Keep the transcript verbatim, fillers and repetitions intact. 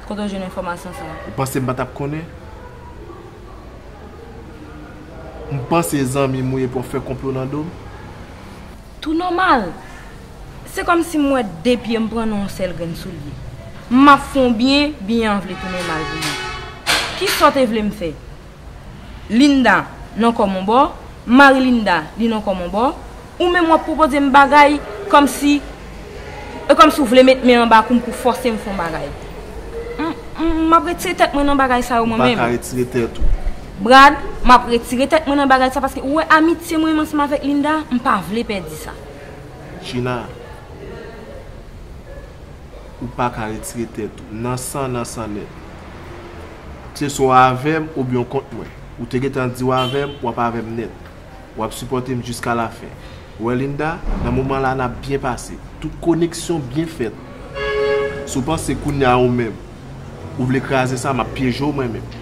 Kote w jwenn enfòmasyon sa a? Ou panse m pa t ap konnen? M panse zanmi m ou ye pou w ap fè konplo nan do m? Tou nòmal. Se kòmsi m wè de pye m pran nan yon sèl grenn soulye. M ap fè w byen, byen an vle tounen mal pou mwen. Kisa w te vle m fè? Linda nan kò m on bò, mari Linda li nan kò m on bò, ou menm w ap pwopoze m bagay kòmsi e kòmsi w vle met men anba kou m pou fòse m fè yon bagay. M, m, m ap retire tèt mwen nan bagay sa yo mwen Pa menm. ka retire tèt ou. Brad, m ap retire tèt mwen nan bagay sa paske ou wè amitye mwen menm ansanm avèk Linda, m pa vle pèdi sa. China, ou pa ka retire tèt ou. Nan san, nan san nèt. Se swa w avè m oubyen w kont mwen. Ou te gentan di w avè m, w ap avè m nèt. W ap sipòte m jiska lafen. Ou wè Linda, nan moman la n ap byen pase. Tout koneksyon byen fèt. Si w panse kounye a ou menm, ou vle kraze sa, m ap pyeje w mwen menm.